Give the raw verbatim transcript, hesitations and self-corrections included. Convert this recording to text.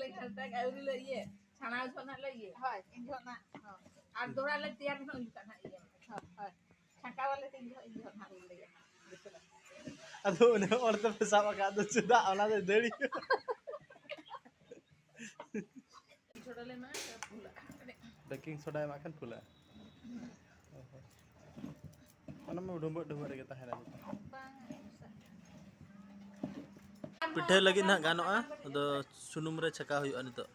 ᱞᱮ ᱜᱷᱟᱱᱴᱟ ᱟᱹᱣᱨᱤ ᱞᱮ ᱤᱭᱟᱹ, ᱪᱷᱟᱲᱟᱣ ᱡᱚᱦᱚᱜ ᱱᱟᱜ ᱞᱮ ᱤᱭᱟᱹ᱾ ᱦᱳᱭ, ᱤᱧ ᱡᱚᱦᱚᱜ ᱱᱟᱜ, ᱦᱳᱭ᱾ ᱟᱨ ᱫᱚᱦᱲᱟ ᱞᱮ ᱛᱮᱭᱟᱨ ᱡᱚᱦᱚᱜ ᱩᱱ ᱡᱚᱠᱷᱟᱜ ᱱᱟᱜ ᱤᱭᱟᱹ᱾ ᱦᱳᱭ, ᱦᱳᱭ᱾ ᱪᱷᱟᱸᱠᱟᱣ ᱟᱞᱮ ᱛᱤᱱ ᱡᱚᱦᱚᱜ, ᱤᱱ ᱡᱚᱦᱚᱜ ᱱᱟᱜ ᱞᱮ ᱤᱭᱟᱹ᱾ ᱟᱫᱚ ᱩᱱᱟᱹᱜ ᱦᱚᱲ ᱛᱮᱯᱮ ᱥᱟᱵ ᱟᱠᱟᱫ ᱫᱚ ᱪᱮᱫᱟᱜ ᱚᱱᱟ ᱫᱚ ᱫᱟᱹᱲᱤ? ᱵᱮᱠᱤᱝ ᱥᱳᱰᱟ ᱞᱮ ᱮᱢᱟᱜᱼᱟ, ᱯᱷᱩᱞᱟᱹᱜᱼᱟ᱾ ᱵᱮᱠᱤᱝ ᱥᱳᱰᱟ ᱮᱢᱟᱜ ᱠᱷᱟᱱ ᱯᱷᱩᱞᱟᱹᱜᱼᱟ᱾ ᱚᱱᱟ ᱢᱟ ᱰᱩᱸᱵᱩᱜ ᱰᱩᱸᱵᱩᱜ ᱨᱮᱜᱮ ᱛᱟᱦᱮᱱᱟ ᱡᱚᱛᱚ᱾ ᱯᱤᱴᱷᱟᱹ ᱞᱟᱹᱜᱤᱫ ᱱᱟᱦᱟᱜ ᱜᱟᱱᱚᱜᱼᱟ, ᱟᱫᱚ ᱥᱩᱱᱩᱢ ᱨᱮ ᱪᱷᱟᱠᱟᱣ ᱦᱩᱭᱩᱜᱼᱟ ᱱᱤᱛᱚᱜ᱾